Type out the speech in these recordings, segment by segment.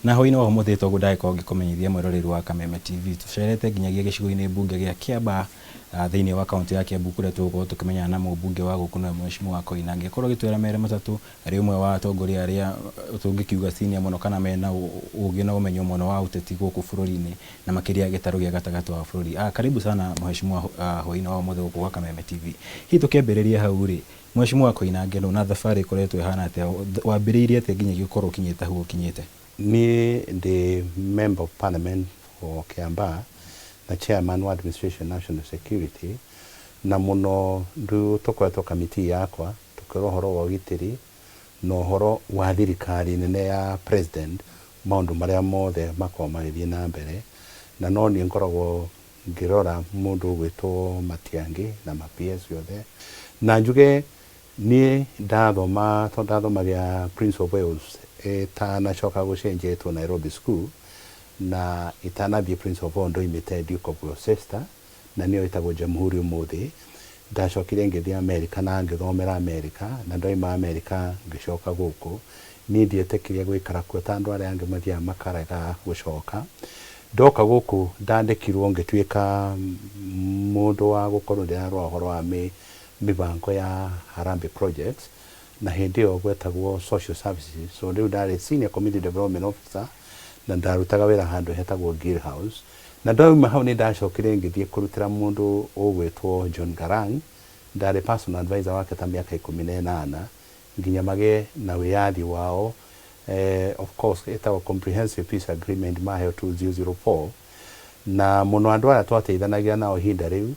Na hwainĩ wa ũmũthĩ toguo ndagĩkorwo ngĩkũmenyithia mwĩroreri wa Kameme TV, tũcerete nginyagia gĩcigo-inĩ mbunge gĩa Kĩambaa thĩinĩ wa kaunti ya Kiambu, kũrĩa tũgũkorwo tũkĩmenyana na mũmbunge wa gũkũ nĩwe Mheshimiwa Koinange. Akorwo agĩtwĩra merĩ matatũ, arĩ ũmwe wa atongoria arĩa tũngĩkiuga senior mũno kana mena ũgĩ na ũmenyo mũno wa ũteti gũkũ bũrũri-inĩ na makĩria gĩtarũ gĩa gatagatĩ wa bũrũri. Karibu sana Mheshimiwa, hwainĩ wa ũmũthĩ gũkũ gwa Kameme TV. Hihi tũkĩambĩrĩria hau rĩ, Mheshimiwa Koinange nũ na thabarĩ ĩkoretwo ĩhana atĩa? Wambĩrĩirie atĩa nginyagia ũkorwo ũkinyĩte hau ũkinyĩte? Niĩ ndĩ Member of Parliament for Kiambaa na Chairman wa Administration National Security, na mũno rĩu tũkoretwo committee yakwa tũkĩrora ũhoro wa ũgitĩri na ũhoro wa thirikari nene ya President, maũndũ marĩa mothe makoragwo magĩthiĩ na mbere, na no niĩ ngoragwo ngĩrora mũndũ ũgwĩtwo Matiang'i na ma PS othe. Na njuge niĩ ndathoma, tondũ ndathomagĩra Prince of Wales ĩtanacoka gũcenjia ĩtwo Nairobi School, na itanathiĩ Prince of Wales ndoimĩte Duke of Gloucester, na nĩyo ĩtagwo Jamhuri ũmũthĩ. Ndacokire ngĩthiĩ America na ngĩthomera America, na ndoima America ngĩcoka gũkũ. Niĩ ndietĩkirie gũikara kuo ta andũ arĩa angĩ mathiaga makarega gũcoka. Ndoka gũkũ ndandĩkirwo ngĩtuĩka mũndũ wa gũkorwo ndĩrarora ũhoro wa mĩbango ya Harambee Projects, na hĩndĩ ĩyo gwetagwo social services. So rĩu ndarĩ senior community development officer na ndarutaga wĩra handũ hetagwo Gill House. Na ndauma hau nĩ ndacokire ngĩthiĩ kũrutĩra mũndũ ũgwĩtwo John Garang, ndarĩ personal advisor wake ta mĩaka 18 nginya magĩe na wĩyathi wao. Of course ĩtagwo Comprehensive Peace Agreement maheo 2004, na mũno andũ arĩa twateithanagia nao ihinda rĩu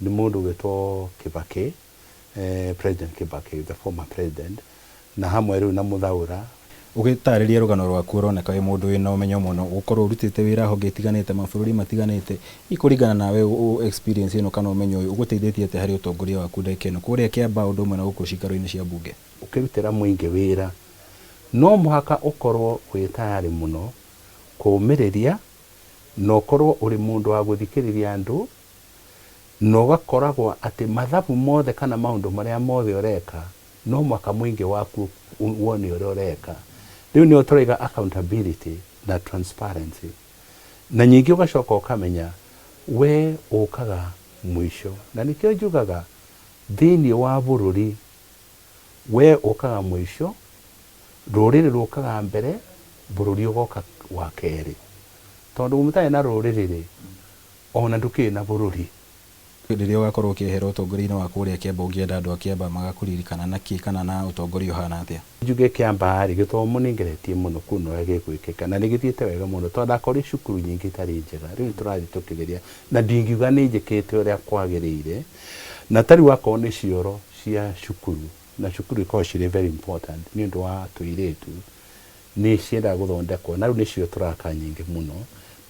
nĩ mũndũ ũgwĩtwo Kibaki, President Kibaki, the former president, na hamwe rĩu na Muthaura. Ũgĩtarĩria rũgano rwaku ũroneka wĩ mũndũ wĩna ũmenyo mũno, gũkorwo ũrutĩte wĩra honge itiganĩte, mabũrũri matiganĩte. Hihi kũringana nawe experience ĩno kana ũmenyo ũyũ ũgũteithĩtie atĩa harĩ ũtongoria waku ndagĩka ĩno kũrĩa Kiambaa ũndũ ũmwe na gũkũ cikaro-inĩ cia mbunge? Ũkĩrutĩra mũingĩ wĩra no mũhaka ũkorwo wĩ tayarĩ mũno kũũmĩrĩria, na ũkorwo ũrĩ mũndũ wa gũthikĩrĩria andũ, na ũgakoragwo atĩ mathabu mothe kana maũndũ marĩa mothe ũreka no mũhaka mũingĩ waku wone ũrĩa ũreka. Rĩu nĩyo tũraiga accountability na transparency. Na ningĩ ũgacoka ũkamenya we ũkaga mũico, na nĩkĩo njugaga thĩinĩ wa bũrũri we ũkaga mũico, rũrĩrĩ rũkaga mbere, bũrũri ũgoka wa kerĩ. Tondũ mũtarĩ na rũrĩrĩ rĩ, ona ndũkĩrĩ na bũrũri. Rĩrĩa ũgakorwo ũkĩehera ũtongoria-inĩ wa kũrĩa Kiambaa, ũngĩenda andũ a Kiambaa magakũririkana na kĩ kana na ũtongoria ũhana atĩa? Njuge Kiambaa rĩ, gĩthomo nĩ ngeretie mũno kuona ũrĩa gĩgwĩkĩka, na nĩ gĩthiĩte wega mũno, tondũ ndakorire cukuru nyingĩ itarĩ njega, rĩu nĩ tũrathiĩ tũkĩgeria, na ndingiuga nĩ njĩkĩte ũrĩa kwagĩrĩire. Na ta rĩu akorwo nĩ cioro cia cukuru, na cukuru ikoragwo cirĩ very important nĩ ũndũ wa tũirĩtu, nĩ ciendaga gũthondekwo, na rĩu nĩcio tũraka nyingĩ mũno,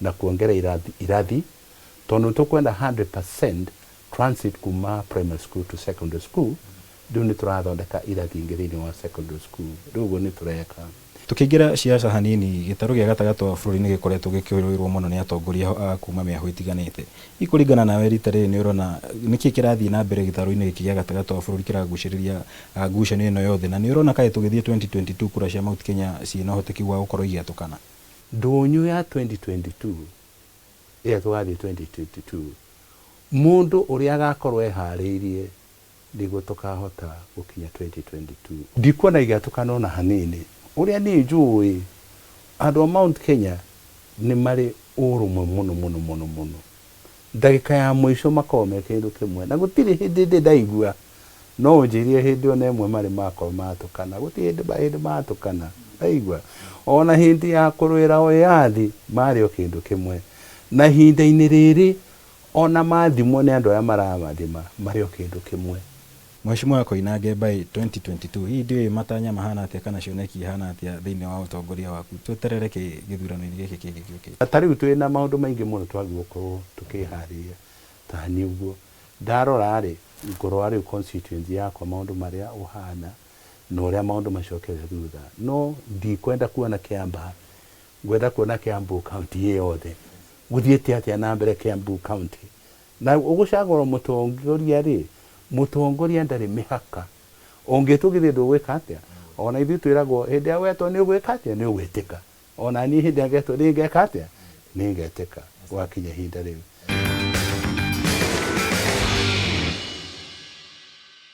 na kuongerera irathi, tondũ nĩ tũkwenda 100% transit kuma primary school to secondary school. Rĩu nĩ tũrathondeka irathi ingĩ thĩinĩ wa secondary school, rĩu ũguo nĩ tũreka. Tũkĩingĩra ciaca hanini, gĩtarũ gĩa gatagatĩ wa bũrũri nĩ gĩkoretwo gĩkĩrũĩrwo mũno nĩ atongoria a kuma mĩahũ ĩtiganĩte. Hihi kũringana nawe rita rĩrĩ nĩ ũrona nĩkĩ kĩrathiĩ na mbere gĩtarũ-inĩ gĩkĩ gĩa gatagatĩ wa bũrũri kĩragucĩrĩria ngucanio ĩno yothe, na nĩ ũrona kaĩ tũgĩthiĩ 2022 kura cia Mount Kenya ciĩna ũhoteki wa gũkorwo igĩatũkana? Ndũnyũ ya 2022 ĩrĩa tũgathiĩ 2022, mũndũ ũrĩa agakorwo eharĩirie nĩguo tũkahota gũkinya 2022. Ndikuona igĩatũkana ona hanini. Ũrĩa niĩ njũĩ, andũ a Mount Kenya nĩ marĩ ũrũmwe mũno mũno mũno mũno. Ndagĩka ya mũico makoragwo me kĩndũ kĩmwe, na gũtirĩ hĩndĩ ndĩ ndaigua no ũnjĩrie hĩndĩ ona ĩmwe marĩ makorwo matũkana, gũtirĩ hĩndĩ matũkana. Ndaigua ona hĩndĩ ya kũrũĩra wĩyathi marĩ o kĩndũ kĩmwe, na ihinda-inĩ rĩrĩ ona mathimwo nĩ andũ arĩa maramathima marĩ o kĩndũ kĩmwe. Mheshimiwa Koinange, by 2022 hihi ndiũĩ matanya mahana atĩa kana cioneki ihana atĩa thĩinĩ wa ũtongoria waku? Tweterere kĩ gĩthurano-inĩ gĩkĩ kĩngĩ gĩũkĩte? Ta rĩu twĩna maũndũ maingĩ mũno twagĩrĩirwo gũkorwo tũkĩharĩria. Ta niĩ ũguo ndarora rĩ, ngũrora rĩu constituency yakwa maũndũ marĩa ũhana na ũrĩa maũndũ macokete thutha, no ndikwenda kuona Kiambaa, ngwenda kuona Kiambu county ĩ yothe gũthiĩte atĩa na mbere Kiambu county. Na ũgũcagũra mũtongoria rĩ, mũtongoria ndarĩ mĩhaka, ũngĩtwo githĩ ndũgwĩka atĩa? Ona ithuĩ twĩragwo hĩndĩ ya wetwo nĩ ũgwĩka atĩa, nĩ ũgwĩtĩka. Ona niĩ hĩndĩ ĩrĩa ngetwo nĩ ngeka atĩa, nĩ ngetĩka gwakinya ihinda rĩu.